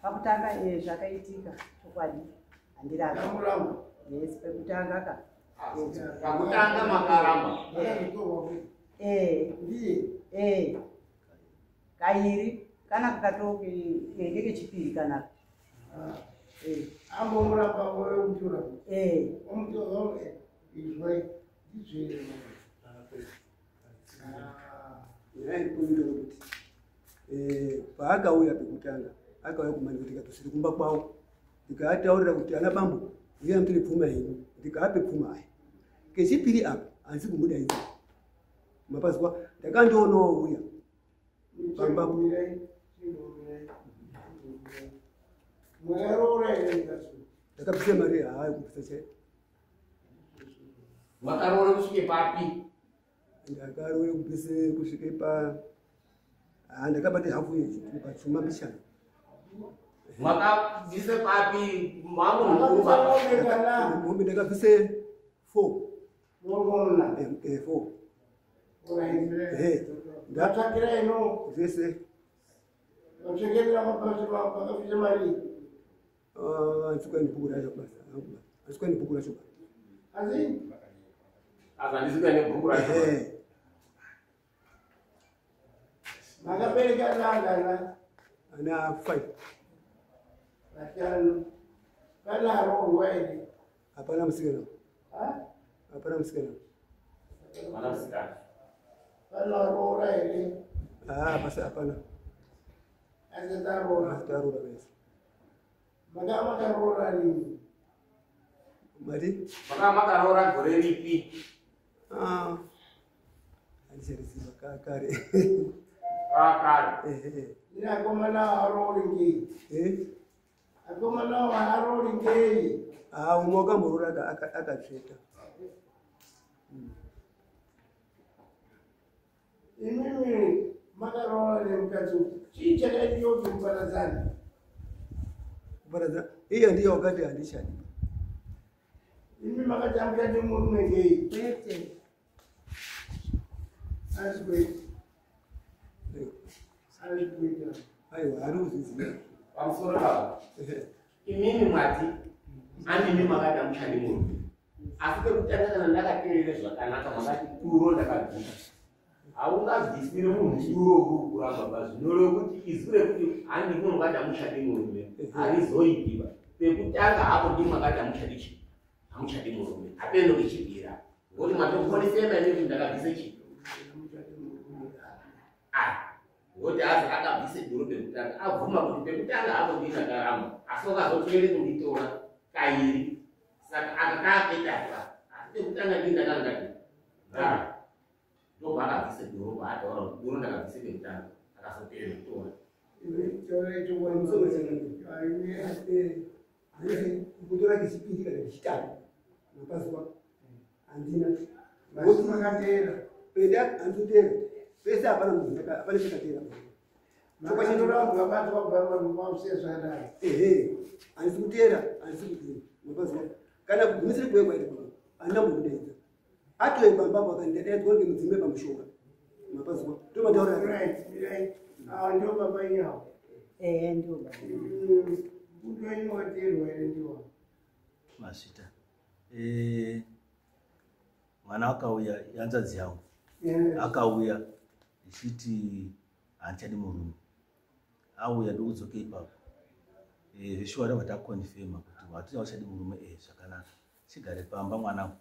Pakutanga zvakaitika chokwadi handirambi. Yes, pekutanga ka. Pakutanga makaramba. Kairi kana kakatoke ngekechipiri kanaka. Ambomuramba omutora. Omutora izwe izwe. Ndinokuti paakauya pekutanga akauya kumani kuti tikatosiri kumba kwavo ndikaataurira kuti ana bambo uya mutore pfuma yenyu ndikaape pfuma aya kechipiri apa handisi kumudaidza mapazwa ndakandoonawo uya pambapo. Ndakabvisa mari haayo kubvisa chai. Makaroora kusvike papi? Ndakaroora kubvise kusvike pa ndakabata hafu pachuma mbichana. Makabvise papi? Mamunhu mombe ndakabvise 4. 4. Ndatsvakira ino zvese. Vatsvakira makabvisa mari. Handisi bhuku racho basa. Handisi bhuku racho. Asi? Handisi bhuku racho. Makabereka nangana? Ana 5. 5. Pana aroorwa here? Hapana musikana. Hapana musikana. Hapana musikana. Pana aroora here? Basa hapana. Asati aroora. Asati aroora basi. Maka makaroora rini? Mari? Maka makaroora gore ripi? Handichariziva kare. Kare. Ine akomana aroori ngei? Akomana aroori ngei? Umwe wakamboroora akatsveta. Imimi makaroora nemukadzi chii chakaitika kuti muparadzane? Kuparadzana iye ndiye wakati handichadi. Imi makati hamuchadi murume ngei? Kwete. Asi kwete. Asi kuita. Aiwa, ari kuzviziva. Pamusoro pavo. Imimi mwati andimi makati hamuchadi murume. Asi pekutanga kana ndakateerera zvakanaka makati duro ndakabvisa. Haungabvisiri munhu duro uri kuramba ba zvinoreva kuti izwi rekuti handi munhu wakati hamuchadi murume harizoitiwa. Pekutanga hapo ndimi makati hamuchadi chii? Hamuchadi murume. Apeno kechipira. Ngokuti mwatokonisema imi kuti ndakabvise chii? Ngokuti azi akabvise duro pekutanga. Abvuma kuti pekutanga hapo ndini ndakaramba. Asi wakazotoere kunditora kairi. Saka aka kaaketatu. Asi pekutanga ndini ndakanga ndati. Ndaramba. Ndobva akabvise duro paataura kuti duro ndakabvise pekutanga. Akazoteera kutora. Kutora kechipiri kana kechitatu mapazuva handina. Makateera. Penda handitoteera. Pese hapana munhu hapana chakateera. Ehe, handisi kuteera, handisi kuteera. Mapazuva kana kugumisira kuuya kwaita kuno handina kumbomudaidza. Atove pambapo akandidaidzwa ngemudzimai pamushonga. Mapazuva ndomataura. Right. Ndio baba yao. Ndio baba. Mbuto yenyu wateerwa here ndiwo? Mazvita. Mwana akauya hanzvadzi yangu. Akauya ichiti handichadi murume. Auya ndokudzoka ipapo. Zveshuwa ndobva takonfirma kuti wati hauchadi murume zvakanaka. Chigare pamba mwanangu.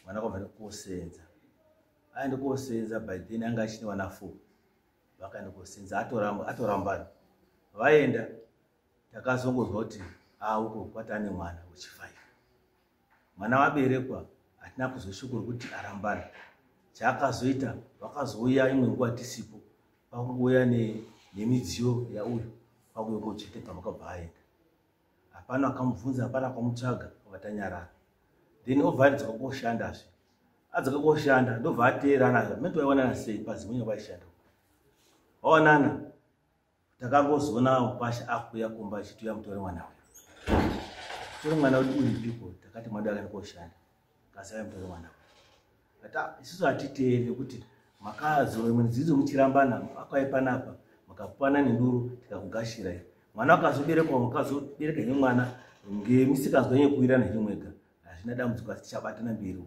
Mwana akabva kosenza. Aende kosenza by then anga achine vana 4. Vakaenda kosenza atorambana. Vaenda takazongozwa kuti uko kwati ane mwana wechi5. Mwana waberekwa hatina kuzoshoko rekuti arambana. Chaakazoita vakazouya imwe nguva tisipo pakungouya nemidziyo yauyu pakuuya kotsvete pamakabva aenda. Hapana akamubvunza, hapana akamutsvaga, vatanyarara. Then obva adzoka koshandazve. Adzoka koshanda ndobva ateerana, mento vaiwanana sei pazimwe vaishanda. Vawanana takangozoona Mukwasha akuuya kumba achiti uya mutore mwana uyu. Tore mwana wedu uripiko takati mwana akaenda koshanda. Kasi auya mutore mwana uyu. Isusu hatiteeri nekuti makazo imwe dzidzo muchirambana akauya panapa Mukapana nenduru tikakugashirai. Mwana akazoberekwa mukazobereka henyu mwana ngemisikazwa yenyu kuwirana henyu mwega. Hazvina dambudziko asi tichabatana mberi.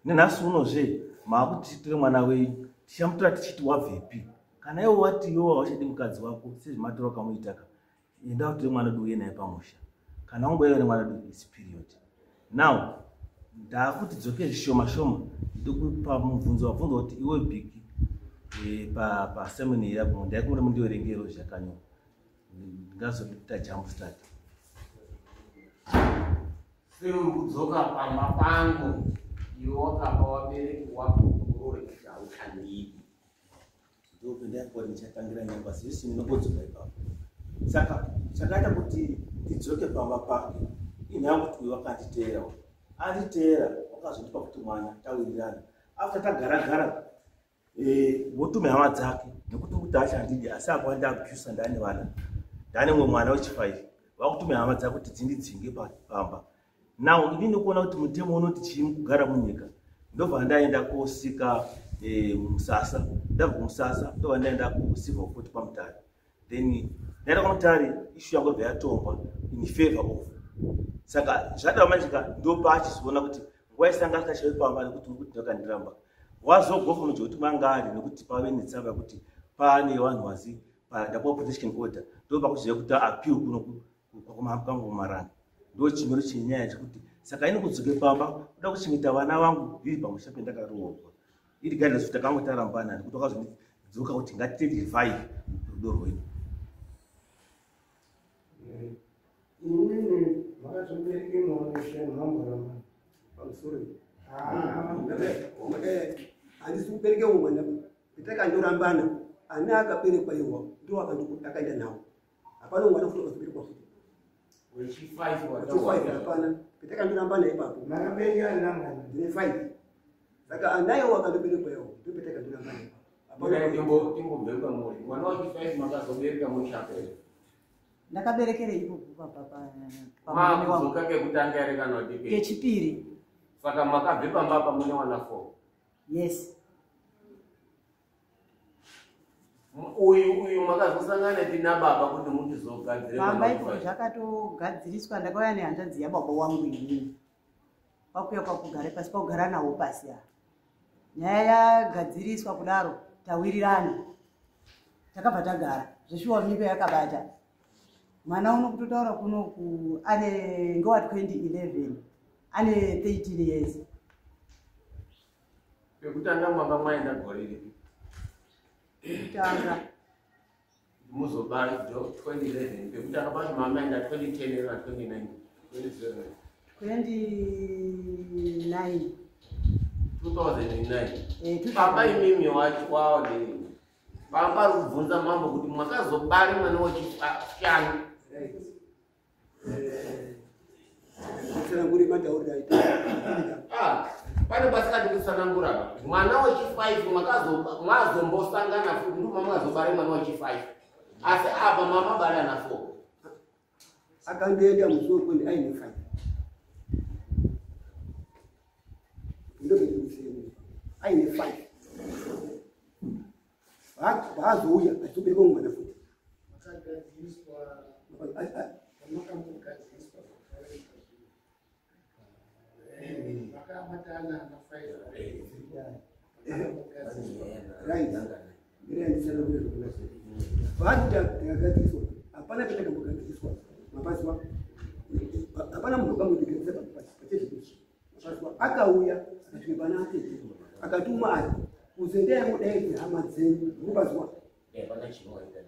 Nenhasi unozve maakuti titore mwana wenyu tichamutora tichiti wabvepi. Kana iwe wati iwe hauchadi mukadzi wako sezvimatoro akamuitaka, enda utore mwana wedu uye naye pamusha. Kana wangoiva nemwana wedu it's period. Now ndakuti dzoke zvishoma shoma ndikupa mubvunzo wabvunzwa kuti iwe Bhiki pasemoni yako ndaikumuri mundiverengero zvakanyorwa. Ndingazoita jump start. Sei uri kudzoka pamba pangu iwe wakapa wabereki wako urore kuti hauchandidi? Ndopendaipo ndichatangira nyaya pasi zvese ndinongodzoka ipapo. Saka chakaita kuti ndidzoke pamba pake inyaya yekuti uyu wakanditeera. Anditeera wakazondipa kuti mwana tawirirana. After tagara-gara votume hama dzake nekuti kuti achandidi asi apa ndaabuse ndane vana. Ndane mumwe mwana wechi5. Vakutume hama dzake kuti dzindidzinge pamba. Now ini ndikuona kuti mutemo unoti chii kugara munyika. Ndobva ndaenda kosika musasa. Ndabva kumusasa ndobva ndaenda kucivil court kwaMutare. Then ndaenda kwaMutare issue yangu yobva yatongwa in favor of. Saka zvadaro manje ka ndopachizoona kuti nguva isanga asingachauyi pamba nekuti uri kuti ndakandiramba. Wazogofa manje kuti manga ari nekuti pave netsamba yekuti pane vanhu vazi ndapuwa protection order. Ndopakuziva kuti appeal kuno kwaMarange. Ndo chimiro chenyaya chekuti saka ini kudzoke pamba kuda kuchengeta vana vangu ndiri pamusha pendakaroorwa. Irregardless kuti takanga tarambana nekuti wakazondidzoka kuti ngatite revive rudo rwedu. Inini makazobereke mwana shamhamburamba. Pamusoro. Handisi kubereke mwana petakandorambana ana akaberekwa iwa ndo akaenda nawo. Hapana mwana futi akazoberekwa futi. Wechi5 Wechi5 hapana. Petakandorambana ipapo. Makabereka anangana. Ndine 5. Saka anayo akandoberekwa iwo ndo petakandorambana ipapo. Hapana. Timbobve kwamuri. Mwana wechi5 makazobereka muchapa here? Ndakaberekere ipopo pamurume wangu. Makudzoka kekutanga here kana kuti Kechipiri. Saka makabve pamba apa mune wana 4. Yes. Uyu makazosangana tina baba kuti muchizogadzire pamba ipopo zvakatogadziriswa. Ndakauya nehanzvadzi yababa wangu inini. Kwakuya kwakugara pasi kwakugara nawo pasi apa. Nyaya yagadziriswa kudaro tawirirana. Takabva tagara. Zveshuwa mimba yakabata. Mwana uno kutotaura kunoku ane ngewa 2011 ane 13 years. Pekutanga mwanga mwaenda gore ripi? Pekutanga. Muzobara 2011. Pekutanga pacho mamaenda 2010 kana 2009? 2007. 29. 2009. Baba imimi wacho waodini? Baba ari kubvunza mambo kuti makazobara mwana wechishanu. Tsananguri matauriro aita. Pane pasingadi kutsanangura. Mwana wechi5 mwazombosangana futi nduma mwazobara mwana wechi5. Asi apa mamabara ana 4. Akandoenda musi wekwendi aine 5. Ndopekumusiyeni. Aine 5. Vaazouya achizobereka mwana futi. Makagadziriswa makambogadziriswa zvakaita zvinhu. Makabatana na 5. Right. Ndiri zvokunasa. Vaati takagadziriswa. Hapana patakambogadziriswa. Mapazwa. Hapana munhu akambodigadzisa pachezvekuti. Mapazwa akauya akasvika pana atete. Akatuma ari kuzendai mudaidze hama dzenyu. Mapazwa.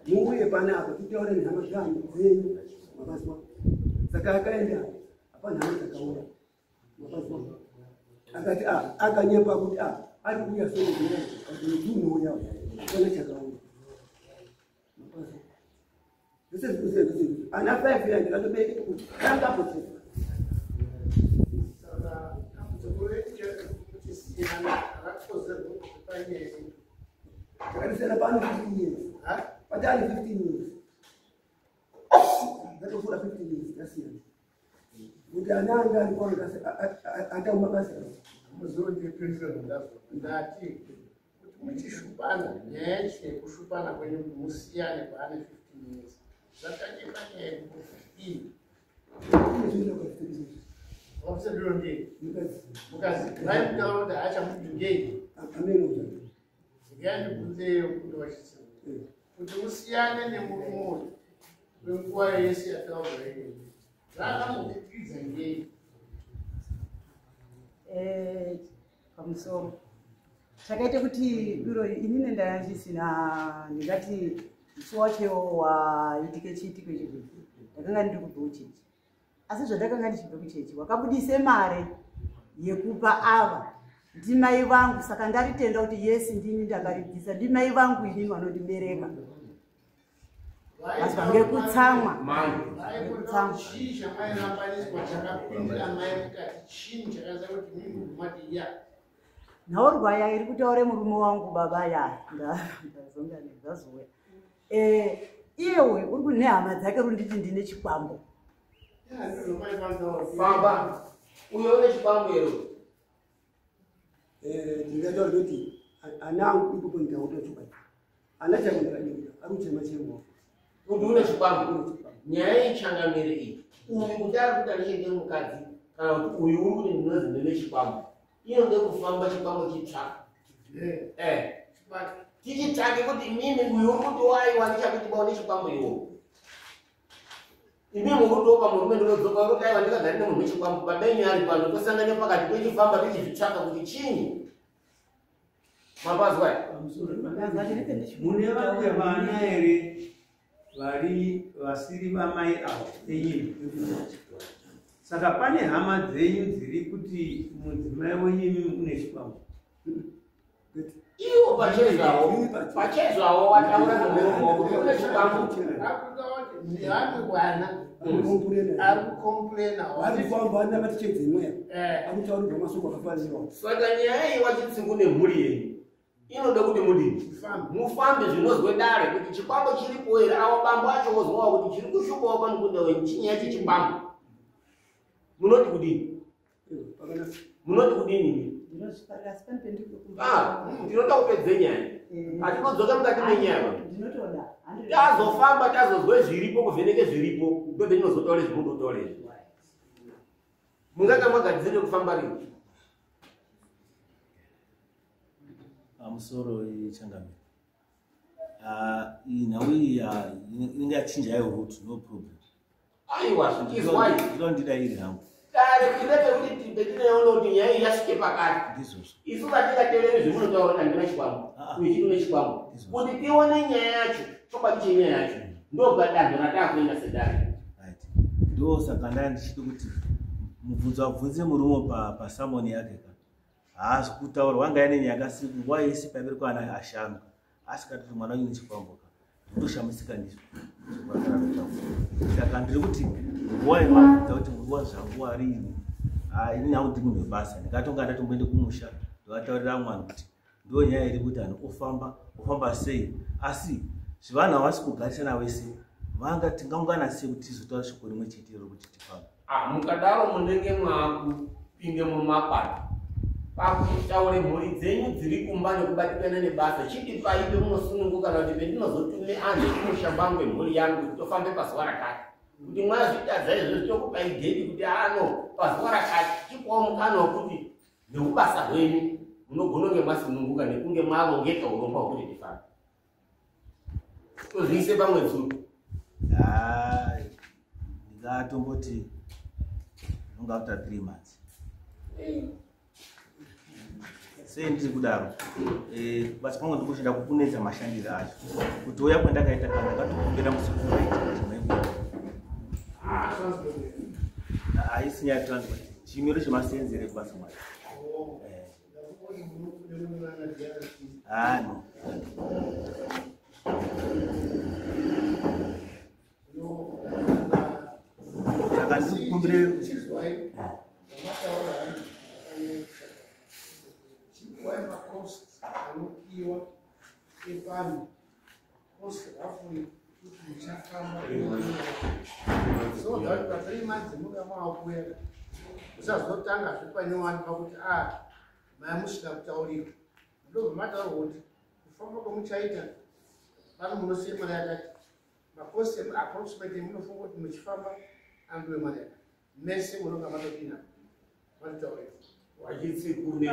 Muuye panapa titaure nehama dzenyu. Mapazwa. Saka akaenda hapana hama dzakauya. Mapazwa. Akati akanyepa kuti ari kuuya sokuzunouya hapana chakauya. Mapazwa. Zvese ana 5 years ndikatobereka kutanga pochete. Saka dambudziko redu kuti siyana rakakonzerwa kuti paine Takasiyana pano 15 years. Patani 15 years. Ndatopfuura 15 years tasiyana. Kuti ana anga ari pano atauma basa. Muzondipindura ndazvo. Ndati kuti Muchishupana, nyaya yacho yekushupana kwenyu kuti musiyane kwaane 15 years. Zvatange panyaya yekuti iyi. Wakuseduro ngei? Mukadzi, vaimutaura kuti haachamudi ngei? Ndikandibvunzeyo kuti wachitsima. Kuti usiyane nemurume uyu kwenguva yese yataurwa iyi. Zvakamubikidza ngei? Pamusoro chakaita kuti duro inini ndandisina ndingati musi wacho waitike chiitiko ichi ndakanga ndiri kubva kuchechi, asi zvandakanga ndichibva kuchechi wakabudise mare yekupa ava ndimai vangu, saka ndaritenda kuti yesi ndini ndakaribvisa, ndimai vangu inini vanondibereka asi ngekutsamwa. Vaikuta chii chamairambaniswa chakapindira mai mukati, chii chakaza kuti mimi mati ya nhaurwa ya iri kutaure murume wangu baba ya ndazonga ndazouya iye uyu uri kune hama dzake runditi ndine chikwambo. Baba uyo une chikwambo ero ndingataura kuti ana angu ipopo ndikakutochoka ana changu ndakadingira ari kuchema chemo kuti une chikwambo. Nyaya yechangamire iyi uyu kuti ari kuti andichenge mukadzi kana kuti uyu uri kuti ndinozi ndine chikwambo, inode kufamba chikwambo chitsva tichitsvake kuti imimi uyu uri kuti waiwa ndichakuti baune chikwambo iwo imimi uri kutopa murume ndinodzoka uri kuti aiwa ndikagari nemunhu wechikwambo baba enyu ari pano tosangane pakati tochifamba tichizvitsvaka kuti chinyi mapazwa mune vamwe vana here vari vasiri vamai avo enyu? Saka pane hama dzenyu dziri kuti mudzimai wenyu imimi une chikwambo? Iwo pachezvawo wataura nemurume wako kuti une chikwambo. Ndevamwe vana ari kukomplena vari kufamba vana vatichedzemweya akutaurwa masoko akafanira. Saka nyaya iyi wachitsingu nemhuri yenyu inoda kuti mudini mufambe zvinozwe dare kuti chikwambo chiripo here, avo bambo acho wozwawo kuti chiri kushupawo pamukunda wenyu chinyaya chechikwambo. Munoti kudini? Munoti kudini? Ndinoda kupedze nyaya. Hatinodzoka mukati menyaya. Tazofamba tazozwe zviripo kuvheneke zviripo ndopetinozotaure zvimunotaura izvi. Munganga mwagadzirire kufamba rini? Pamusoro yechangamire iyi nhau iyi inenge yachinja yayo route, no problem. Aiwa izwai ndinondida iri hangu dare tinete kuti petinoona kuti nyaya iyi yasvike pakati. Ndizvozvo. Isu vatingateereri zvemunotaura kuti handina chikwambo uyu chiri une chikwambo, kuti tione nyaya yacho chokwadi chenyaya yacho ndobva danho rataakuenda sedare. Right, ndo saka ndaa ndichida kuti mubvunzo abvunze murume pasamoni yake ka haasi kutaura wanga ine nyaya yakasiku nguva yese paiberekwa ana ashanu asikatoti mwana uyu nechikwambo ka ndotoshamisika ndizvo. Saka ndiri kuti nguva yemabvunza kuti nguva zvanguva rini, ini hangu ndiri munhu webasa ndingatonga ndatomboende kumusha ndovataurira vamwe vanhu kuti ndo nyaya iri kuti anhu ofamba sei, asi zvevanhu havasi kugarisana vese vanga tingaungana sei kuti tizotaura shoko rimwe chete iro kuti tifambe. Mukadaro munenge maakupinde mumakwata pakutaure mhuri dzenyu dziri kumba nekubatikana nebasa chidipai pemunosununguka kana kuti pendinozotume anhu ekumusha kwangu emhuri yangu kuti tofambe pazuva rakati kuti mwazvitadza izvozvo tokupai dheti kuti ano pazuva rakati chipawo mukana wekuti neubasa hwenyu munogona kunge masununguka nekunge marongeka urongwa hwekuti tifambe tozviise pamwedzi uyu. Ndingatomboti unonga after 3 months sei ndiri kudaro basa kwangu ndikuchida kukunetsa mashandiro acho kuti uya kwandakaita kana ndakatokumbira musikuraiti kuti maikuita haisi nyaya transport chimiro chemasenzere kubasa mwacho. No. Saka ndikukumbire macosts anopiwa evanhu cost roughly kuti muchafamba so that pa 3 months munga maakuya musazotangazve panyowani pakuti maya musina kutaurirwa ndobva mataurwa kuti Kufamba kwamuchaita pano munosiya mari yakati, makosti approximately munofunga kuti muchifamba andiwe mari yakati, mese munonga matopinda matotaurira. Wachitsikune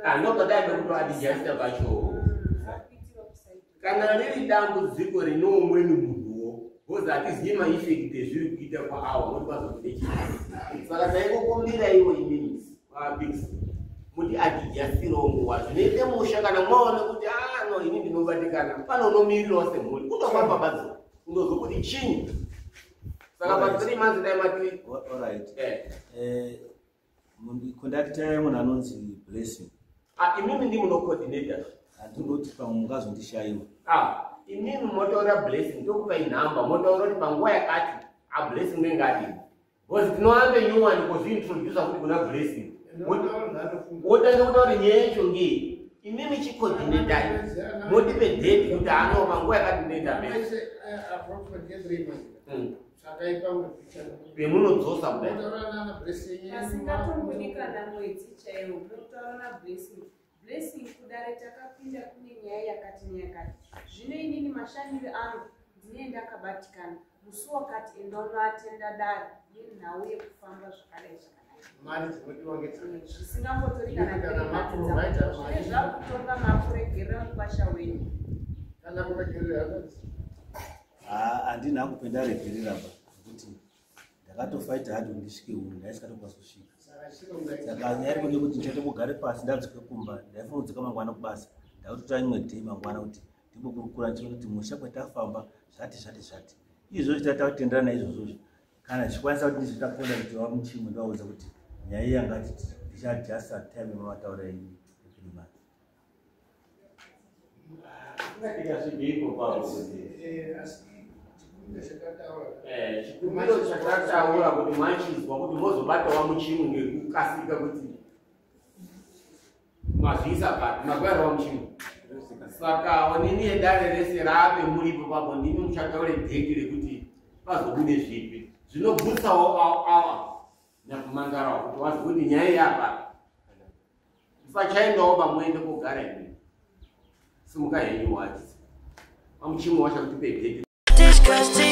anobadai nekutoadijasta pacho. Kana riri dambudziko rine umweni munhuwo, because hatizivi maeffect ezviri kuita kwaawa muri pazobude chii. Saka taingokumbiraiwo imimi vabix muti adijastirawo nguva zvinoite musha. Kana mwaona kuti ano ini ndinobatikana, pane unomirirawo semhuri kundofamba badzo undozwa kuti chinyi. Saka pa 3 months dai mati Alright. Conductor yemunhu anonzi Blessing. Ah, imimi ndi munocoordinator. Handingoti pamwe mungazondishayiwa. Ah, imimi motaura Blessing, tokupai nhamba, motaura kuti panguva yakati aBlessing unenge adini, because tinoambe nyowani kuzviintrodusa kuti kuna Blessing, wotanga kutaura nyaya yacho ngei. Imimi chicoordinatai, motipe date kuti ano panguva yakati ndinoita best. Approximately 3 months. Saka pamwe Pemunodzosa kudai. Motaura nana Blessing. Pasingatomboni kana mwedzi chaiwo, munotaura naBlessing. Blessing, kudare takapinda kune nyaya yakati neyakati. Zvino inini mashandiro angu ndinee ndakabatikana. Musi wakati enda unoatenda dare nenhau yekufamba zvakadai zvakadai. Mari dzinodiwa ngedzakati. Zvisingambotori kana Kana 3 months. maprovida Zvine mari. zvakutonga makuregerera mukwasha wenyu. Kana kuregerera hanzvadzi. Handina hangu pendaregerera ba, nekuti ndakatofaita hadi kuti ndisvike uno, ndaisikatokwanisa kusvika. Saka chironga. Saka nyaya iri kuti ndichatombogare pasi ndadzoke kumba. Ndaifanira kudzoka mangwana kubasa, ndakutotora imwe day mangwana kuti ndimbokurukura ndichiona kuti musha kwatafamba zvati zvati zvati izvozvi tatakutenderana izvozvozvo. Kana zvichikwanisa kuti ndizvitakona kuti wamuchimwe ndivaudza kuti nyaya iyi yangati ndichadjasta time yamamataura yenyu ye3 months. Tikasvikeiko papo kuti Asi chikumbiro chakataura. Chikumbiro chakataura kuti mwachizwa kuti mozobatawa muchimwe ngekukasika kuti mazviisa papi magwara wamuchimwe. Saka onini yedare rese rave muripo papo, ndimi muchataure date rekuti pazobude zvipi zvinogutsawo awa nyakumangarawo kuti wazwe kuti nyaya yapa musachaendawo pamuende kogara imi. Simuka henyu, wachi wamuchimwe wachakuti pedate. Disgusting.